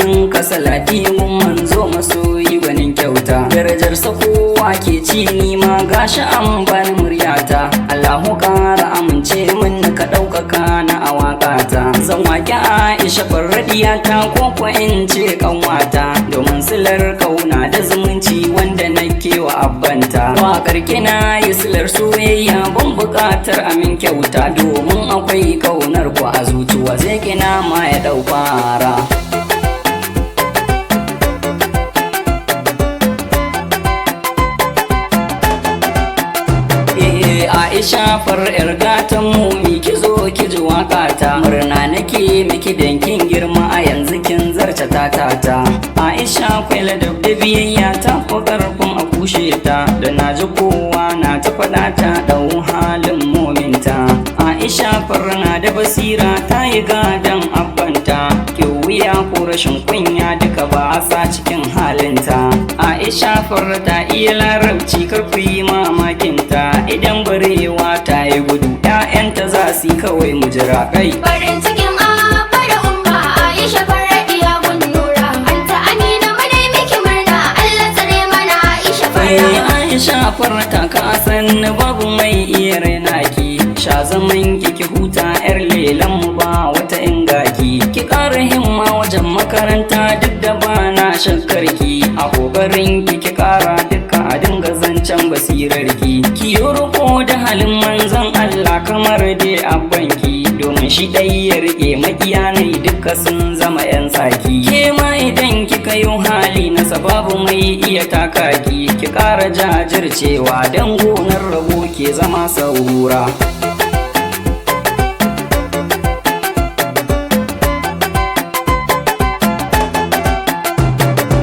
ninka salati mun manzo masoyi gwanin kyauta. Darajar sa kowa ke ci, ni ma gashi an bani muryata. Allahu kara amince min ka ɗaukaka na a waƙata. Zan waƙi Aisha farradiya ta, ko ko in ce kanwata, domin silar kauna da zumunci wanda nake wa abbanta. Waƙar kina yi silar soyayya, ban buƙatar amin kyauta, domin akwai kaunar ku a zuciya, zai kina ma ya ɗau fara. Eh, Aisha far yar gatan mu, mi ki zo ki ji waƙata. Murna nake miki dan kin girma, a yanzu kin zarce tatata. Aisha kwai ladab da biyayya, ta fi karfin a kushe ta, da na ji kowa na ta faɗa ta ɗau halin mominta. Aisha far na da basira, ta yi gadon abbanta, ke wuya ko rashin kunya duka ba sa cikin halinta. Aisha far ta iya larabci, karku yi mamakinta. Idan barewa ta yi gudu, 'ya'yanta za su yi, kawai mu jira kai. Farin cikin Abba da Umma, Aisha farradiya gun Nura. Anta Amina, munai miki murna, Allah tsare mana Aisha Ai, farra. Aisha farta ka san babu mai iya raina ki. Sha zaman ki ki huta, yar lelan mu ba wata ingaki. Ki ƙara himma wajen makaranta, duk da ba na shakkar ki. A kokarin ki ki ƙara duka, a dinga zancen basirar ki. Ki yi riko da halin manzon Allah kamar dai abbanki, domin shi ɗai ya rike makiya ne duka sun zama 'yan tsaki. Ke ma idan kika yi hali na sababu mai iya takaki, ki ƙara jajircewa don gonar rabo ke zama saura.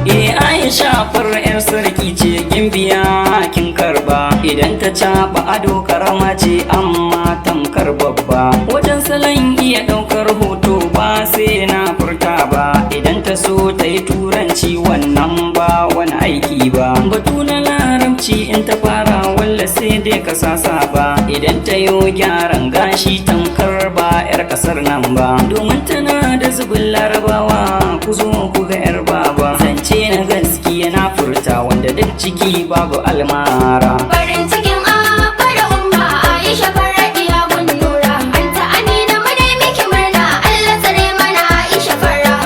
Eh, Aisha far yar sarki ce, gimbiya kin karba. Idan ta caɓa ado, karama ce amma tamkar babba. Wajen salon iya ɗaukar hoto ba sai na furta ba. Idan ta so ta yi turanci, wannan ba wani aiki ba. Batu na larabci in ta fara, walla sai dai ka sasa ba. Idan ta yo gyaran gashi, tamkar ba 'yar kasar nan ba, domin tana da zubin larabawa. Ku zo ku ga 'yar baba, zance na gaskiya na furta, wanda duk ciki babu almara. Farin cikin Abba da Umma, Aisha farradiya gun Nura. Anta Amina, munai miki murna, Allah tsare mana Aisha farra.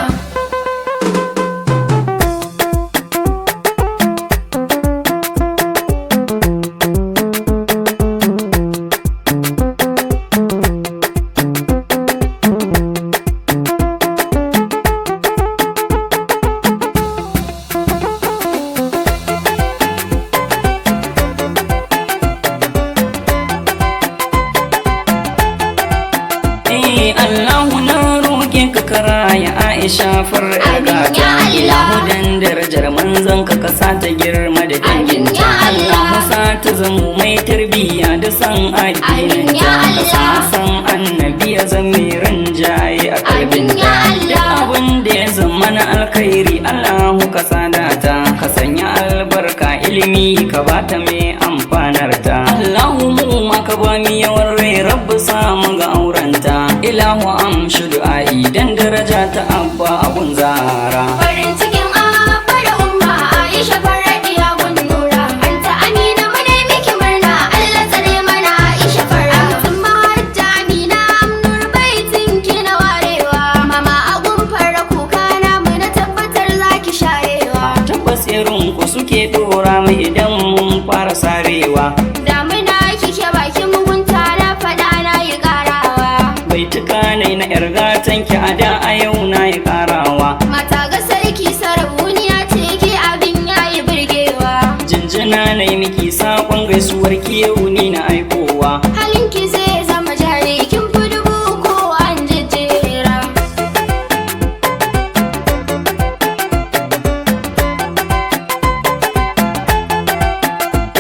Eh, Allahu na roƙe ka karaya Aisha far Amin, ya gata. Allah. Ilahu dan darajar manzon ka ka sa ta girma da Amin, danginta. ya Allah. Allahu sa ta zamo mai tarbiyya da san Amin, ya addininta, ka sa Allah. san annabi ya zama rinjaye a Amin, kalbinta. ya Allah. Duk abin da ya zama na alkhairi, Allahu ka sada ta, ka sanya albarka, ilimi ka bata mai amfanarta. Allahu mu ma ka ba mu yawan rai, rabbu samu ga aurenta. Ilahu amshi du'a'i dan daraja ta abba abun zara. Farin cikin Abba da Umma, Aisha farradiya gun Nura. Anta Amina, munai miki murna, Allah tsare mana Aisha farra. Amtin mahajja Amina, Amnur baitin ki na warewa. Mama agun farra, kuka na mu na tabbatar zaki sharewa. Tabbas irin ku suke dora mu idan mun fara sarewa. Damuna kike bakin mugunta, na faɗa na yi ƙarawa. Baituka ne na yar gatan ki, a da a yau na yi karawa. Mata ga sarki, sarauniya ce ke, abin yayi burgewa. Jinjina na yi miki, sakon gaisuwar ki yau ni na aikowa. Halinki zai zama jari, kin fi dubu ko an jejjera.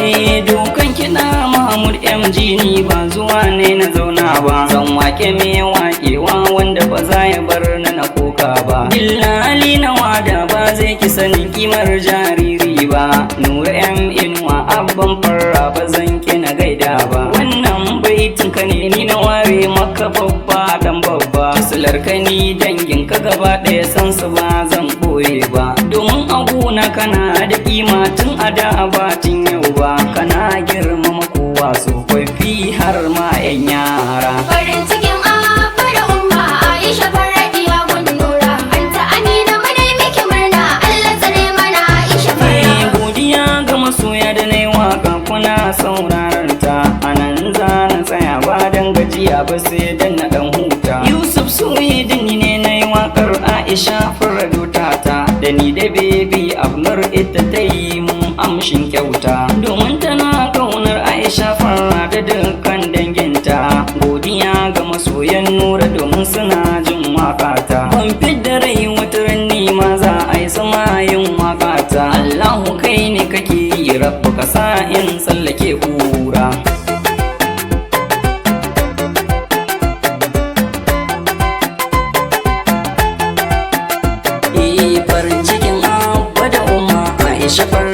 Eh, dokan kiɗa Mahmud MG, ni ba zuwa ne na zauna ba. Zan wake me wakewa wanda ba za ya bar na na koka ba. Billali na wada ba zai ki sanin kimar jariri ba. Nura M Inuwa abban farra, ba zan ki na gaida ba. Wannan baitin ka ne ni na ware maka, babba dan babba. Silar ka ni dangin ka gaba ɗaya san su ba zan. ɓoye ba, domin aguna kana da kima tun a da ba tun yau ba. Kana girmama kowa, tsofaffi har ma 'yan yara. Farin cikin Abba da Umma, Aisha Faradiya Gundura. Anta Amina, muna miki murna, Allah tsare mana Aisha Eh, Farra. godiya ga masoya da na yi waka kuna sauraron ta. A nan za na tsaya ba dan gajiya ba, sai dan na dan huta. Yusuf Suwidin ne na yi wakar Aisha Farado tata, da ni da Baby Abnur, ita ta yi mun amshin kyauta, domin tana kaunar Aisha Farra da dukkan danginta. Godiya ga masoyan Nura domin suna jin wakata. Ban fidda rai wata ran ni ma za a yi sama yin wakata. Allahu kai ne kake yi, Rabbu ka sa in tsallake kura. Eh, farin cikin Abba da Umma, Aisha Farra.